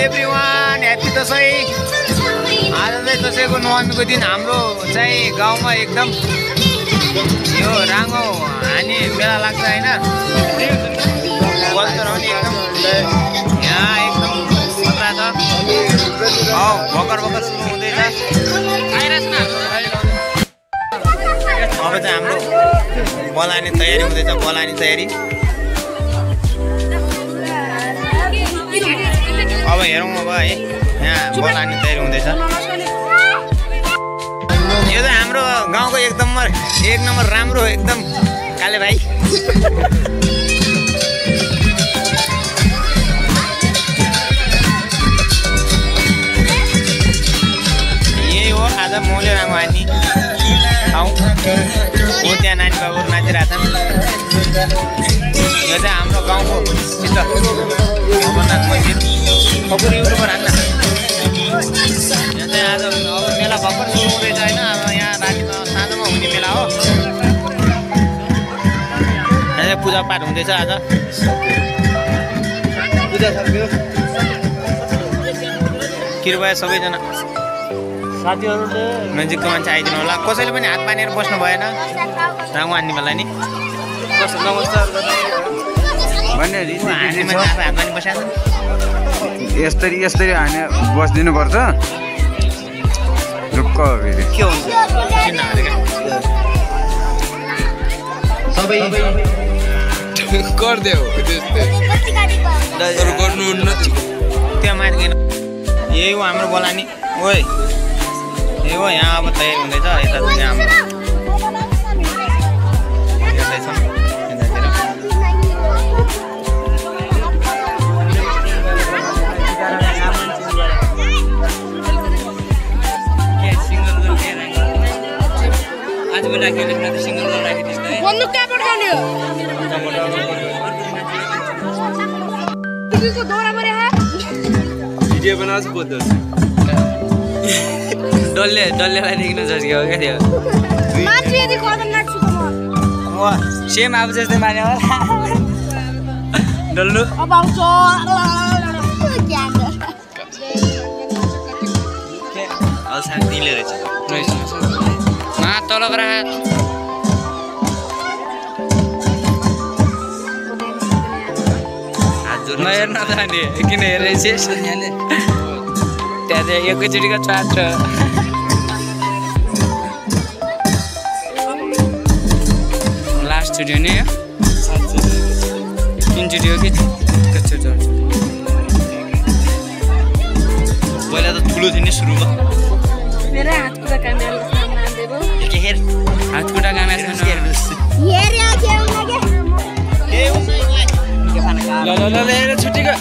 Everyone happy Dashain. आज चाहिँ दसैँको नवमीको दिन हाम्रो चाहिँ गाउँमा एकदम यो राङ्गो हानी मेला लाग्छ होइन। बल्छराउने एकदम यहाँ एकदम खतरा छ। भर्खर भर्खर सुरु हुँदैछ। अब चाहिँ हाम्रो बलानी तयारी हुँदैछ। बलानी तयारी अब हेरौँ अब है। यहाँ बलानी तयारी हुँदैछ। यो चाहिँ हाम्रो गाउँको एक नम्बर राम्रो एकदम काले भाइ। यही हो आज मौले राङ्गो हानी ठाउँ हो। त्यहाँ नानी बाबुहरू नाचिरहेछन्। यो चाहिँ हाम्रो गाउँको चित्र अमरनाथ मन्दिर खपुर युट्युबर हान्न। यहाँ चाहिँ आज अब मेला भर्खर सुरु हुँदैछ होइन। अब यहाँ रातिमा साँझमा हुने मेला हो। यहाँ चाहिँ पूजापाठ हुँदैछ आज। पूजा सक्यो। कृपया सबैजना साथीहरूले नजिकको मान्छे आइदिनु होला। कसैले पनि हात पानेर बस्नु भएन राङ्गो हान्ने बेला नि। नमस्कार भन्ने हात पानी बसाएको यस्तरी हाने बस्दिनु पर्छ। ढुक्क फेरि के हुन्छ सबै गरिदेऊ गर्नुहुन्न त्यो माथि। यही हो हाम्रो बोलानी। ओइ यही हो यहाँ अब तयारी हुँदैछ। यता चाहिँ हाम्रो भिडियो बनाउँछ बोल्दछ डल्लेलाई देख्नु छ क्या त्यो सेम अब जस्तै माने होला डल्लु दिले रहेछ तल नहेर्न जाने किन हेरेर त्यहाँ चाहिँ एकैचोटिको चाट छ। लास्ट चोटि हो नि तिनचोटि हो कि पहिला त ठुलो थियो नि सुरुमा। हातखुट्टा कामा ल छुट्टीको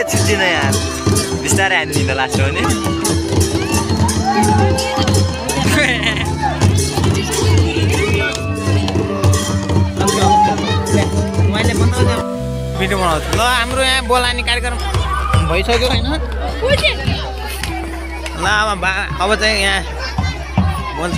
छुट्टिन यार बिस्तारै हाल्नु त लास्ट हो नि। भिडियो बनाउँछु ल। हाम्रो यहाँ बोलानी कार्यक्रम भइसक्यो होइन। ल अब चाहिँ यहाँ बोल्छ।